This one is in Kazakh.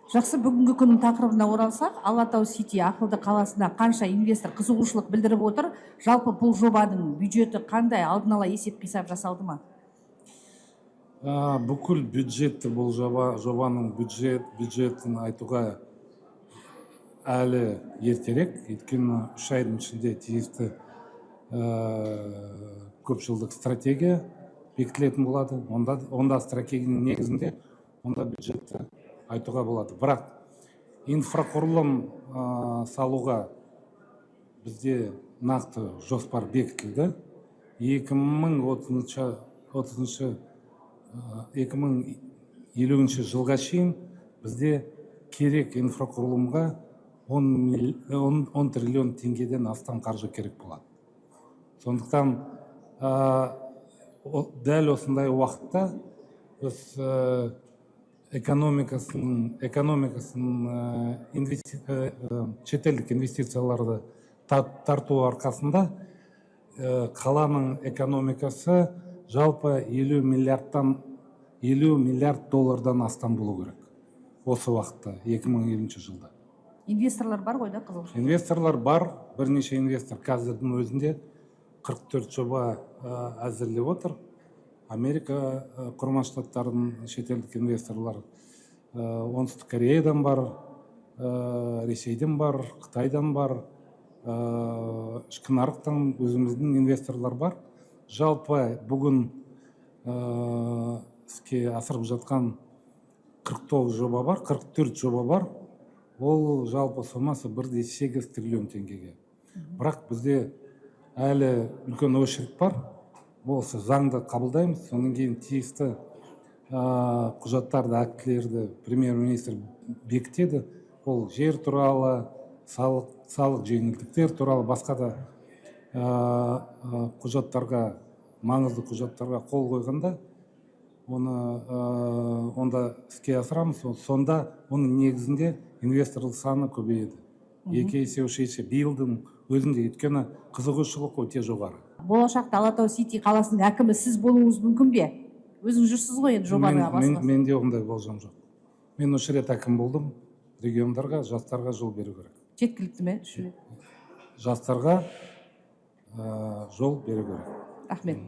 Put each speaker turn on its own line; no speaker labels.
Жақсы, бүгінгі күннің тақырыбына оралсақ, Алатау Сити ақылды қаласына қанша инвестор қызығушылық білдіріп отыр? Жалпы бұл жобаның бюджеті қандай, алдын ала есеп қисап жасалды ма?
Бүкіл бюджетті, бұл жобаның бюджетін айтуға әлі ертерек, өйткені 3 айдың ішінде тиісті көпжылдық стратегия бекітілетін болады. Онда стратегияның негізінде онда бюджетті айтуға болады. Бірақ инфрақұрылым салуға бізде нақты жоспар бекітілді. 2030-шы, отызыншы, 2050 жылға шейін бізде керек инфрақұрылымға 10 триллион теңгеден астам қаржы керек болады. Сондықтан дәл осындай уақытта біз экономикасын шетелдік инвестицияларды тарту арқасында қаланың экономикасы жалпы 50 миллиардтан, 50 миллиард доллардан астам болу керек осы уақытта, 2050 жылда.
Инвесторлар бар ғой да, қызығушылық?
Инвесторлар бар, бірнеше инвестор. Қазірдің өзінде 44 жоба әзірлеп отыр. Америка Құрама Штаттарының шетелдік инвесторлар, Оңтүстік Кореядан бар, Ресейден бар, Қытайдан бар, ішкі нарықтан өзіміздің инвесторлар бар. Жалпы бүгін іске асырып жатқан 49 жоба бар, 44 жоба бар. Ол жалпы сомасы 1,8 триллион теңгеге. Бірақ бізде әлі үлкен очередь бар. Осы заңды қабылдаймыз, содан кейін тиісті құжаттарды, актілерді премьер министр бекітеді. Ол жер туралы, салық жеңілдіктер туралы, басқа да құжаттарға, маңызды құжаттарға қол қойғанда, оны онда іске асырамыз. Сонда оның негізінде инвесторлық саны көбейеді 2 есе, 3 есе биылдың өзінде, өйткені қызығушылық өте жоғары.
Болашақта Алатау Сити қаласының әкімі сіз болуыңыз мүмкін бе? Өзіңіз жүрсіз ғой енді жобаның басында.
Менде ондай болжам жоқ. Мен үш рет әкім болдым. Региондарға, жастарға жол беру керек.
Жеткілікті ме 3 рет?
Жастарға жол беру керек.
Рахмет.